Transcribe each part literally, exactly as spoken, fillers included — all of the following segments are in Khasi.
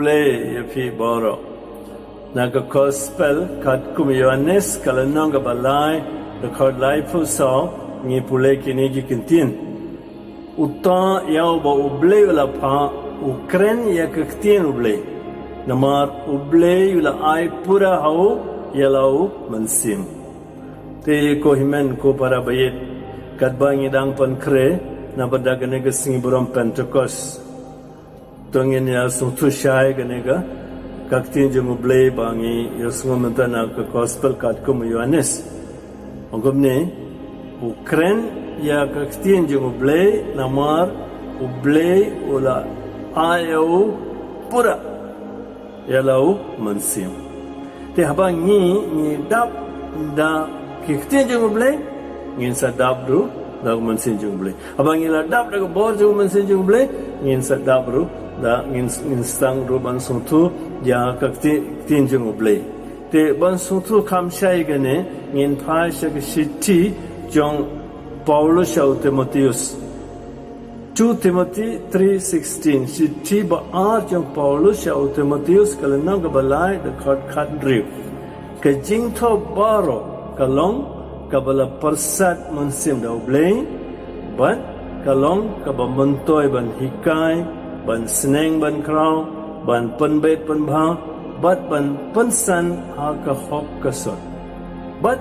Pule ïa phi baroh. Na ka Gospel katkum Ïoannis ka lynnong kaba lai, dkhot laiphew saw, ngi pule kine ki kyntien. Uta ïa uba U Blei u la phah, u kren ïa ka ktien U Blei. Namar U Blei u la ai pura ha u ïa la u mynsiem. Te ko hynmen ko para baieit, katba ngi dang pynkhreh na bynta kane ka sngi burom Pentekost. To ngin ïa sngewthuh shai kane ka, ka ktien jong U Blei ba ngi ïa sngew mynta na ka Gospel katkum u Ïoannis. Ong kumne, u kren ïa ka ktien jong U Blei namar U Blei u la ai ïa u pura ïa la u mynsiem. Te haba ngi, ngi dap da ki ktien jong U Blei, ngin sa dap ruh da u mynsiem jong U Blei. Haba ngi la dap da ka bor jong u mynsiem jong U Blei, ngin sa dap ruh da ngin, ngin sdang ruh ban sngewthuh ïa ka ktien, ktien jong U Blei. Te ban sngewthuh kham shai kane, ngin phai sha ka shithi jong Paulus sha u Timotheus. Two Timothy three sixteen, shithi ba ar jong Paulus sha u Timotheus ka lynnong kaba lai dkhot khathynriew. Ka jingthoh baroh ka long kaba la pyrsad mynsiem da U Blei, bad ka long kaba myntoi ban hikai, ban sneng ban khraw, ban pynbeit pynbha, bad ban pynsan ha ka hok ka sot. Bad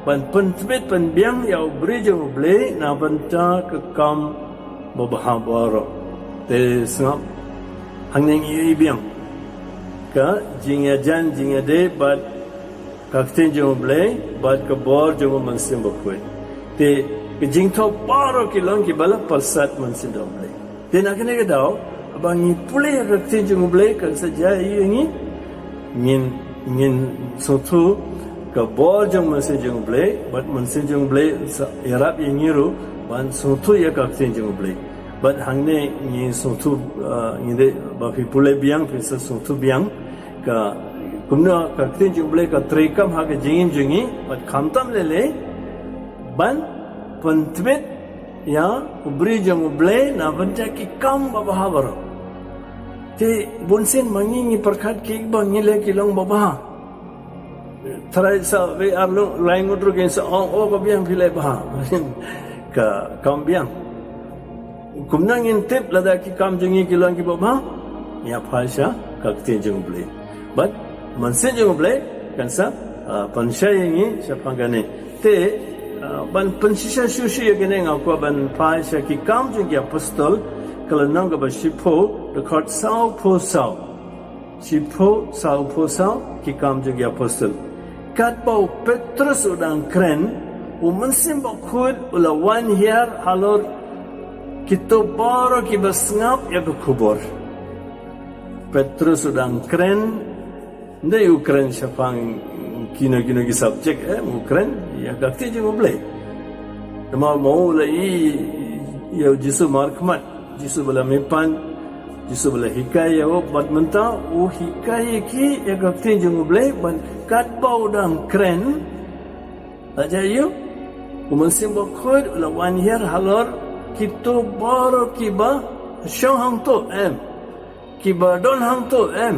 ban pyntbit pynbiang ïa u briew jong U Blei na bynta ka kam babha baroh. Te sngap, hangne ngi ïohi biang ka jingïajan jingïadei bad ka ktien jong U Blei bad ka bor jong u Mynsiem Bakhuid. Te ka jingthoh baroh ki long kiba la pyrsad mynsiem da U Blei. Te na kane ka daw, haba ngi pule ïa ka ktien jong U Blei kan sa jia ïa ngi, ngin, ngin sngewthuh ka bor jong u Mynsiem jong U Blei, bad u Mynsiem jong U Blei sa ïarap ïa ngi ruh ban sngewthuh ïa ka ktien jong U Blei. Bad hangne ngi sngewthuh, ah, ngi dei ba phi pule biang, phin sa sngewthuh biang ka, kumno ka ktien jong U Blei ka treikam ha ka jingim jong ngi, bad khamtam lei lei ban pyntbit ïa u briew jong U Blei na bynta ki kam babha baroh. Te bunsien ma ngi ngi pyrkhat kiba ngi leh ki long babha. Tharai sa wei ar lyngngoh lai ngut ruh kin sa ong, oh, ka biang phi leh bha. Ka kam biang. Kumno ngin tip lada ki kam jong ngi ki long kiba bha? Ïa phai sha ka ktien jong U Blei. Bad u Mynsiem jong U Blei kan sa, ah, pynshai ïa ngi shaphang kane. Te, ah, ban pynshisha shuh shuh ïa kane nga kwah ban phai sha Ki Kam jong ki Apostol, ka lynnong kaba shiphew, dkhot sawphew saw. Shiphew sawphew saw, Ki Kam jong ki Apostol. Katba u Petrus u dang kren, u Mynsiem Bakhuid u la wan hiar halor kito baroh kiba sngap ïa ka khubor. Petrus u dang kren, ym dei u kren shaphang kino kino ki subject, eh, u kren ïa ka ktien jong U Blei. Namar ma u la ïohi ïa u Jisu markhmat, Jisu ba la mihpat, Jisu ba la hikai ïa u, bad mynta u hikai ïa ki ïa ka ktien jong U Blei, bad katba u dang kren, la jia aïu? U Mynsiem Bakhuid u la wan hiar halor kito baroh kiba shong hangto, em. Kiba don hangto, em.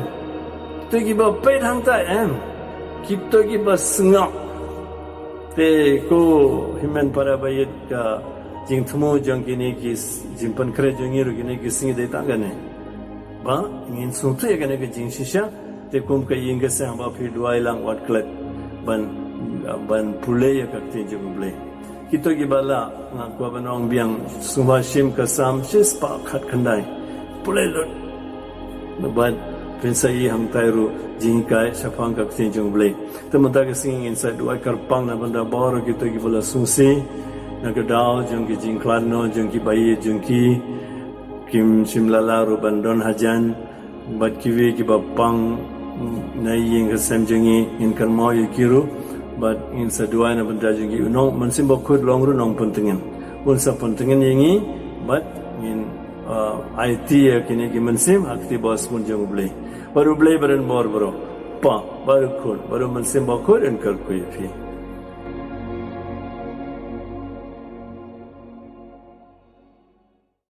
Kito kiba peit hangta, em. Kito kiba sngap. Te ko hynmen para baieit, ka jingthmu jong kine ki s-, jingpynkhreh jong ngi ruh kine ki sngi dei tang kane. Ba ngin sngewthuh ïa kane ka jingshisha, te kum ka ïing ka sem ba phi duwai lang wat klet ban, ban pule ïa ka ktien jong U Blei. Kito kiba lah, nga kwah ban ong biang, sngewbha shim ka Salm shispah khatkhyndai. Pule lut. Bad phin sa ïohi hangtai ruh jinghikai shaphang ka ktien jong U Blei. Te mynta ka sngi ngin sa duwai kyrpang na bynta baroh kito kiba la sngewsih na ka daw jong ki jingkhlad noh jong ki baieit jong ki, kim shym la lah ruh ban don hajan. Bad kiwei kiba pang na ïing ka sem jong ngi, ngin kynmaw ïa ki ruh. Bad ngin sa duwai na bynta jong ki. U Mynsiem Bakhuid long ruh nongpyntngen. Un sa pyntngen ïa ngi bad ngin, ah, aiti ïa kine ki mynsiem ha ka kti ba sbun jong U Blei. Bad U Blei ba don bor baroh, Kpa, bad U Khun, bad U Mynsiem Bakhuid un kyrkhu ïa phi.